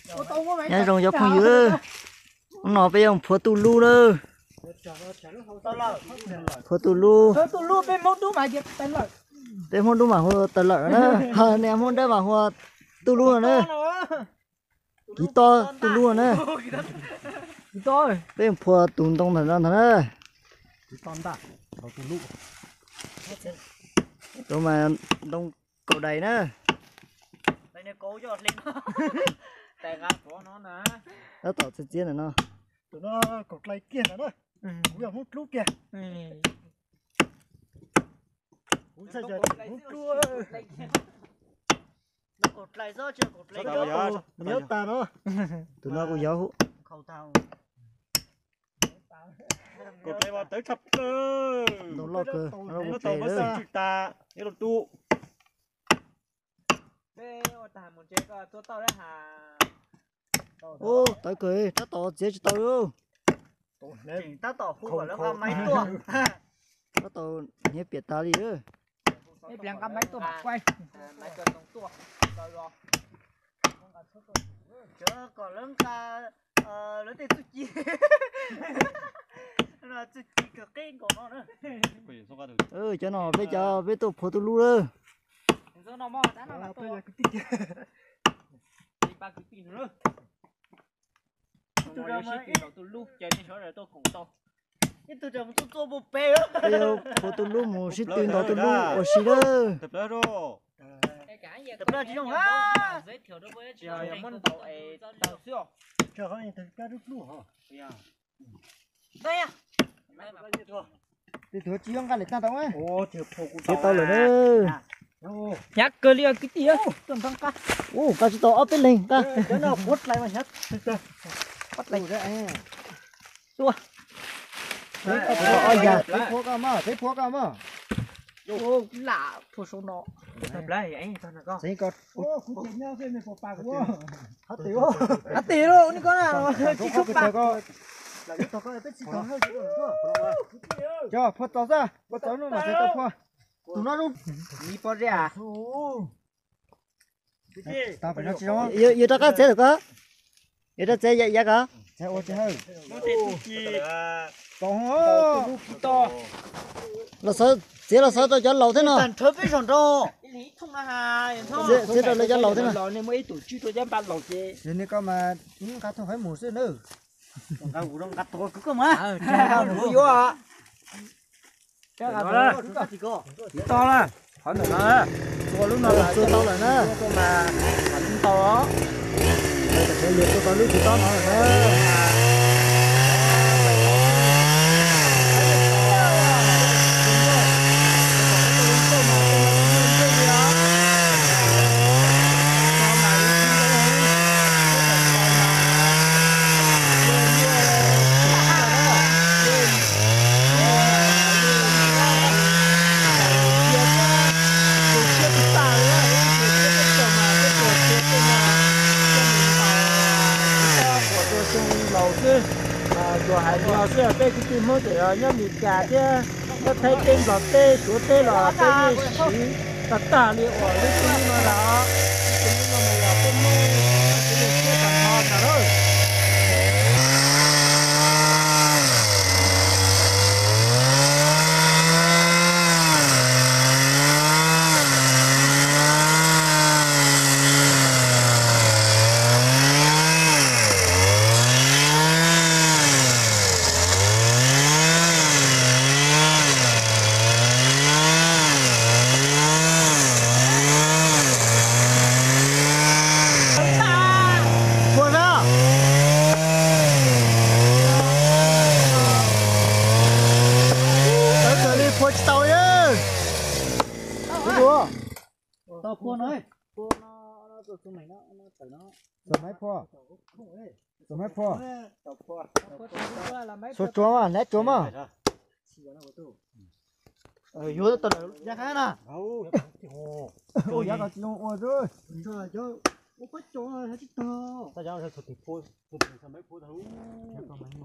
Nyob zoo cov phooj ywg, hnub no peb yuav phua tuj lub na. Phua tuj lub. Peb Hmoob dub mas hu tawg lawm na, ho niam Hmoob dawb mas hu tuj lub no na. Kiv tob tuj lub no na. Peb phua tus ntoo ntawm no ntag na. Tus mas ntoo kaus dais na. Tab tom txiav txiav ntawm no. Tus no kaus dlai kiag ntawm na. Kuv yog Hmoob dlub kiag. Nyob tas no. Tus no kuj yog. Kaus dlai mas tawv tshaj plaws. Ntoo loj kawg, ntoo loj kawg. Ub, tawv kawg, tab tom txiav tsis tau li. Tab tom hniav piam tas li. Kom lawv nqa lawv tej txuj ci, txuj ci kawg qeb nkaus no na. Cov no peb cov peb tuaj phua tuj lub lawm. Ib tug tseem mus txua txua puag pem. Peb yuav phua tuj lub mus sib tw ntaus tuj lub ua si lawm. Tej tug tsis yuav nqa lem tag tau. Txiav tau lawm na. Hnyav kawg li os kwv tij. Ub, nqa tsis tau ob peb leeg nqa. Peb phua koj mog, peb phua koj mog. Ab tim lawm, ua li koj na, tsis tshua pam. Cov phua txaus xwb, phua txaus no mas txaus tau phua. Tus no zoo. Yuav rov qab txiav lawm koj. Yuav rov txiav yav koj. Los xav txiav los xav rau cov laus thiab no. Txiav rau lawv cov laus thiab no. Yog li koj mas nqa thooj qhov mus xwb nawb. Nqa mus nqa tus koj mas. Yuav. Tsis tau na, qhov ntawm no txua lub no los txua tau lawm na. Mas tsis tau os. Tam sim no yuav txua tau lub tsis tau no lawm na. Laus xwb, tsuas hais li no xwb, peb kwv tij Hmoob tseem nyob Mes Kas thiab nyob Thaib teb Nplog teb Suav teb los peb yeej siv tag tag li uas lub tub no lawm. Lub tub no mas yog peb Hmoob tsev neeg siab tag nrho ntag lauj. Phua na. Tawv kawg li phua tsis tau li. Tau phua no. Txawm maiv phua. Txawm maiv phua. Suav tsuav mas, lav tsuav mas. Yuav tau yav qab na. Yav ko tsis zoo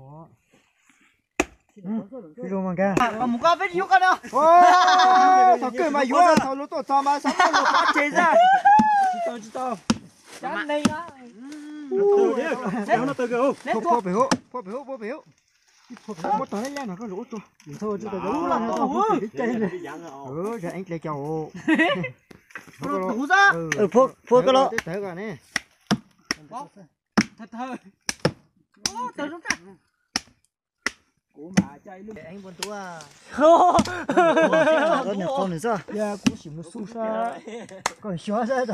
ua. Ib zoo mas nkag. Mus koj peb tsis yuav koj no. Thaum kawg mas yuav, thaum lawv tuaj txog mas xav muab luag pov tseg xwb. Tsis tau, tsis tau. Phua pem hauv, phua pem hauv, phua pem hauv. Muab tog leb leb no koj lus ua rua. Phua koj los. Kuv sim mus xub sab, koj xyov sab.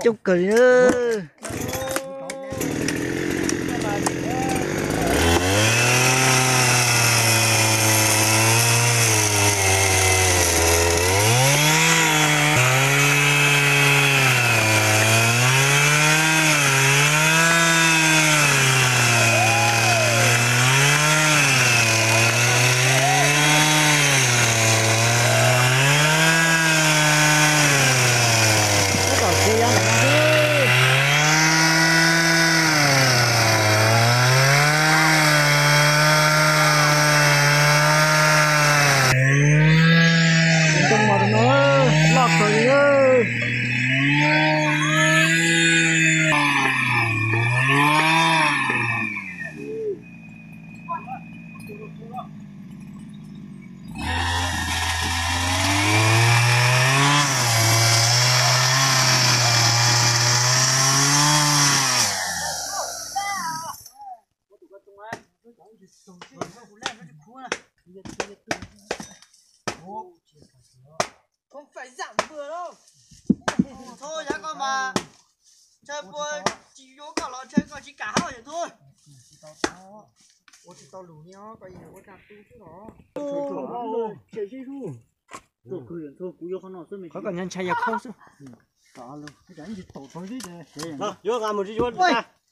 Coob kawg li. Txhob yav koj mas, ntshe puas tsis yuav koj los ntshe koj tsis kam hab yawm Ntxhua. Ua tsis tau lus ni os, koj yeej ua tag tu xwb los. Qhov koj nyob ntshai yog khaub xwb.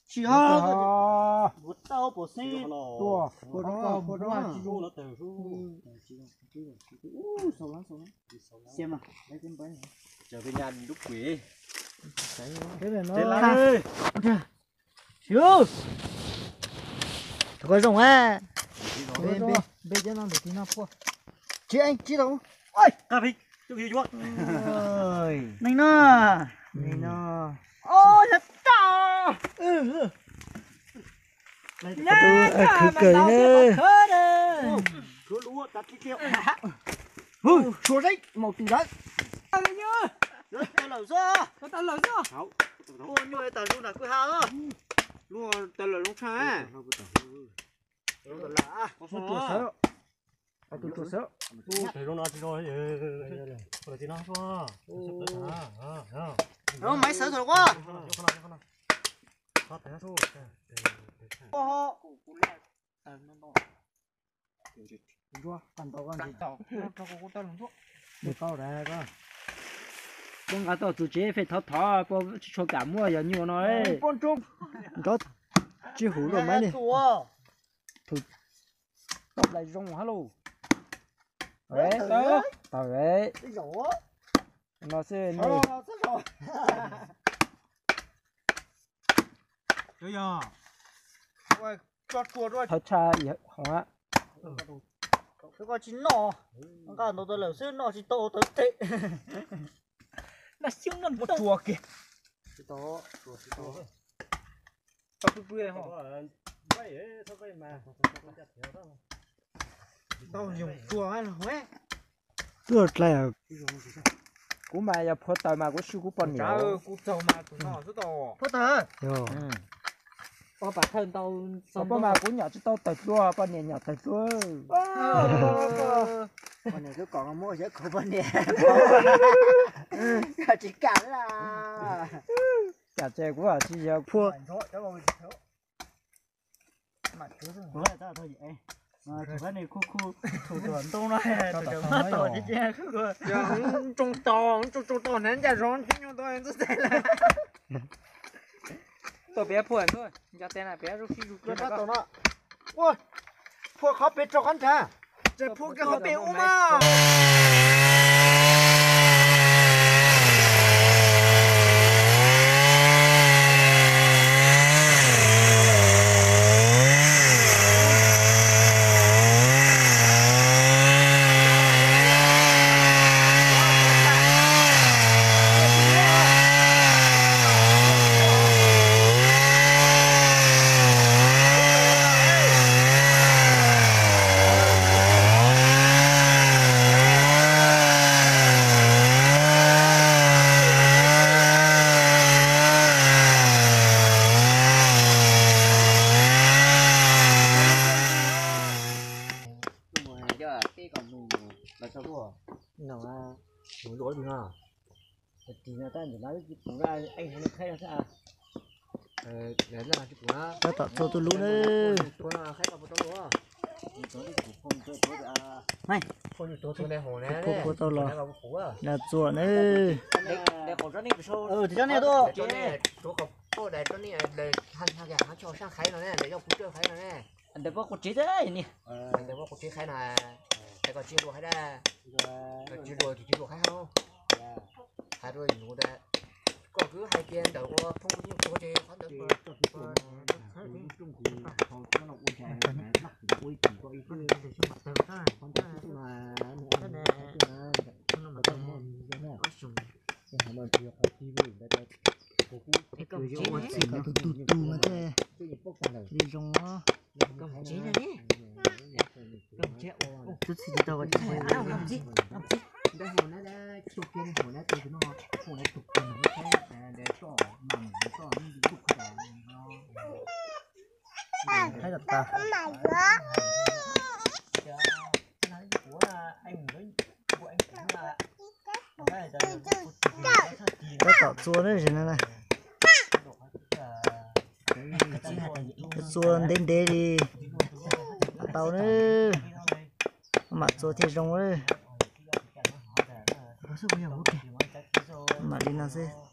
Tsis ho, tua, tua, tua. Xiam mas, lub kuem. Tsis zoo a. Npe cov no ntawm tis no phua. Tsis, tsis tau. Neeg no. Neeg no. Khwv kawg li. Tshuav zeb maum twm lawm. Tau lawm xwb. Ua nyuaj tas zus nram kwj ha. Luag tas lawm zoo tshaj. Tus ruam sawv. Tus ruam sawv. Maiv sawv thaum quaj. Nrov tau txug tsev fej thov thov, tsis tshua kam muaj yog nyuaj no. Nrov tsis hum luaj maiv ne. Tau plais zoo hab lauj. Tau no xwb ne. Thawv tshaj hoov a. Koj tsis noj, nqa ntau tau lawm xwb noj tsis tau tawv tes. Noj xyoob noj ntoo. Tau pw pw ho. Tau yoog tsuag los. Kuv mas yog phua taws mas kuv swb kuv poj niam. Kuv txaug mas tus no xwb tau. Phua taws. Poj pam thawj ntau, poj mas kuv nyom tsis tau tawg dlua, poj niam nyom tawg dlua. Poj niam twb kom muab yawv khaum poj niam. Tsis kam la. Kam ces kuv tsis yog phua. Ntoo no, tsoo tau hnav ncaj zog tsis nyuaj tau ntxub teg lawm. Tuaj pem phua ntxuag, nco tes na pem zoo sib zug tuaj no. Phua qhov pem rau qhov nrad, ces phua kiag qhov pem ub mas. Tab tom txua tus lub na. Phua tau los, los txua na. Hais rau yus ntawd, koj kwv hais tias ntawm ua phooj ywg tuag ces qhov ntawd tus tus tus mas thiaj li zoo os. Tub txib tsis tau. Thaib tas tas. Tab tom txua na, no na. Txua ntev ntev li tau na, mam txua thiaj zoo. Mam li no xwb.